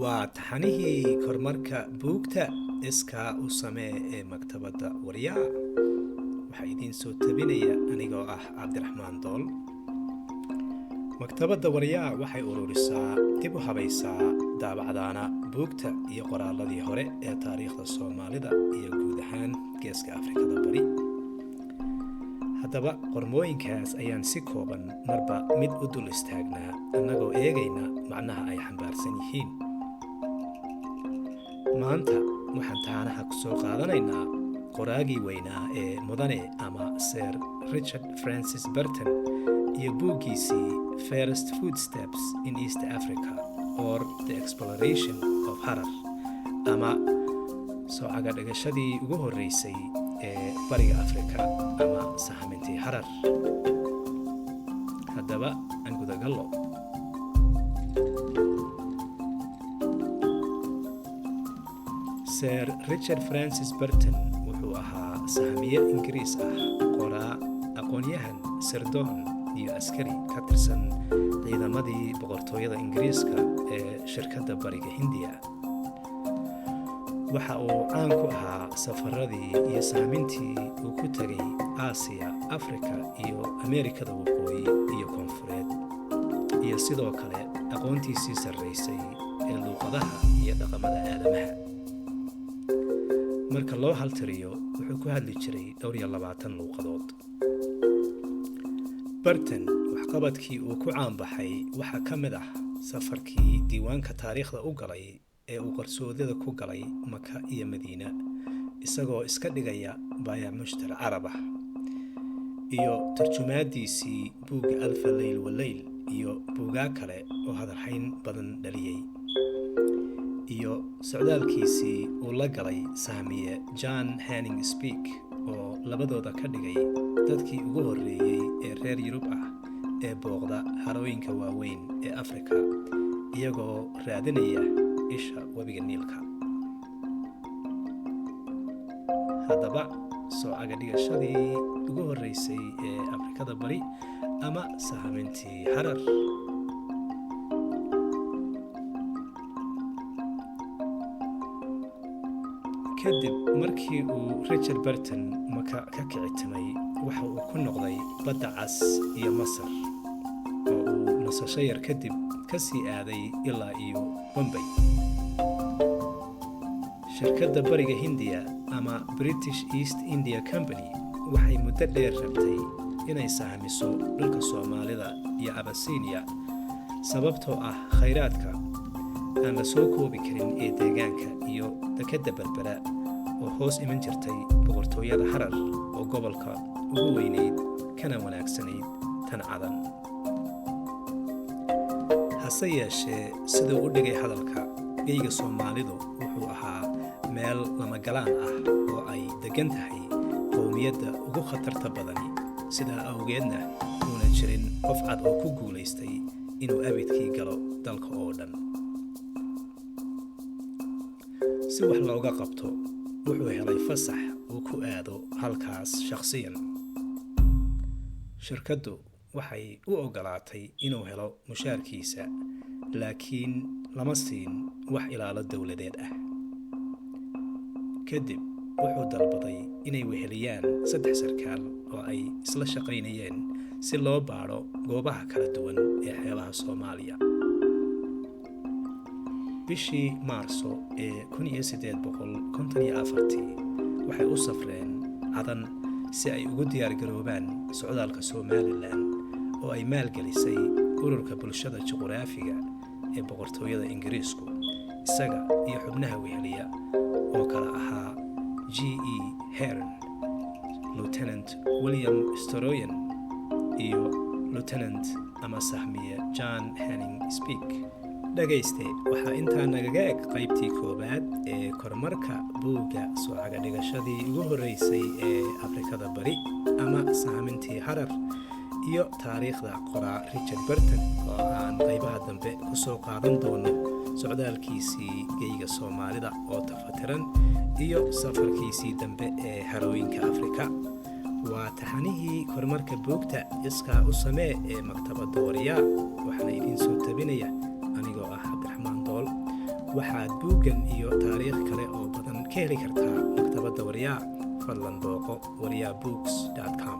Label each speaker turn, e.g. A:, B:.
A: Waa taxanihii kormarka buugta iskaa u samee ee maktabadda Waryaa. Waxaa idiin soo tabinaya anigoo ah Cabdiraxmaan Dool. Maktabadda Waryaa waxay ururisaa, dib u habaysaa, daabacdaana buugta iyo qoraaladii hore ee taariikhda Soomaalida iyo guud ahaan Geeska Afrikada Bari. Haddaba qormooyinkaas ayaan si kooban marba mid u dul istaagnaa, annagoo eegayna macnaha ay xambaarsan yihiin. Maanta waxaan taxanaha ku soo qaadanaynaa qoraagii weynaa ee Mudane ama Sir Richard Francis Burton iyo buuggiisii First Footsteps in East Africa or the Exploration of Harar, ama soo cagadhigashadii ugu horreysay ee Bariga Afrika ama sahamintii Harar. Haddaba aan gudagallo. Sir Richard Francis Burton wuxuu ahaa sahamiye Ingiriis ah, qoraa, aqoon-yahan, sirdoon iyo askari ka tirsan ciidamadii boqortooyada Ingiriiska ee shirkadda Bariga Hindiya. Waxa uu caan ku ahaa safaradii iyo sahamintii uu ku tegay Aasiya, Afrika iyo Ameerikada Waqooyi iyo Koonfureed, iyo sidoo kale aqoontiisii sarraysay ee luuqadaha iyo dhaqamada aadamaha. Marka loo haltiriyo, wuxuu ku hadli jiray dhowr iyo 20 luuqadood. Burton waxqabadkii uu ku caanbaxay waxaa ka mid ah safarkii diiwaanka taariikhda u galay ee uu qarsoodida ku galay Maka iyo Madiina isagoo iska dhigaya baayac mushtar Carab ah, iyo tarjumaadiisii buugga Alfa Leyl Waleyl iyo buugaa kale oo hadalhayn badan dhaliyey, iyo socdaalkiisii uu la galay sahmiye John Hanning Speke oo labadooda ka dhigay dadkii ugu horreeyey ee reer Yurub ah ee booqda harooyinka waaweyn ee Afrika iyagoo raadinaya isha webiga Niilka. Haddaba soo cagadhigashadii ugu horreysay ee Afrikada Bari ama sahamintii Harar. Kadib markii uu Richard Burton Maka ka kicitimay, waxa uu ku noqday Badda Cas iyo Masar, oo uu nasasho yar kadib ka sii aaday ilaa iyo Bombay. Shirkadda Bariga Hindiya ama British East India Company waxay muddo dheer rabtay inay sahmiso dhulka Soomaalida iyo Abasiiniya, sababtoo ah khayraadka aan la soo koobi karin ee deegaanka iyo dekedda Berbera oo hoos iman jirtay boqortooyada Harar oo gobolka ugu weynayd kana wanaagsanayd tan Cadan. Hase yeeshee, siduu u dhigay hadalka, geyga Soomaalidu wuxuu ahaa meel lamagalaan ah oo ay deggan tahay qowmiyadda ugu khatarta badani, sidaa awgeedna uuna jirin qof cad oo ku guulaystay inuu abidkii galo dalka oo dhan. Si wax looga qabto, wuxuu helay fasax uu ku aado halkaas shakhsiyan. Shirkaddu waxay u oggolaatay inuu helo mushaarkiisa, laakiin lama siin wax ilaalo dowladeed ah. Kadib wuxuu dalbaday inay weheliyaan saddex sarkaal oo ay isla shaqaynayeen si loo baadho goobaha kala duwan ee xeebaha Soomaaliya. Bishii Maarso ee 1854-tii waxay u safreen Cadan si ay ugu diyaargaroobaan socdaalka Somalilan oo ay maalgelisay Ururka Bulshada Juquraafiga ee Boqortooyada Ingiriisku. Isaga iyo xubnaha weheliya oo kale ahaa G E Heron, Lieutenant William Storoyen iyo Lieutenant ama sahmiye John Hanning Speke. Dhagayste, waxaa intaa nagaga eg qaybtii koowaad ee kormarka buugga soo cagadhigashadii ugu horreysay ee Afrikada Bari ama sahamintii Harar iyo taariikhda qoraa Richard Burton, oo aan qaybaha dambe ku soo qaadan doono socdaalkiisii geyga Soomaalida oo tafatiran iyo safarkiisii dambe ee harooyinka Afrika. Waa taxanihii kormarka buugta iskaa u samee ee maktabadda Waryaa. Waxaana idiin soo tabinaya anigoo ah Cabdiraxmaan Dool. Waxaad buuggan iyo taariikh kale oo badan ka heli kartaa maktabadda Waryaa. Fadlan booqo waryaabooks.com.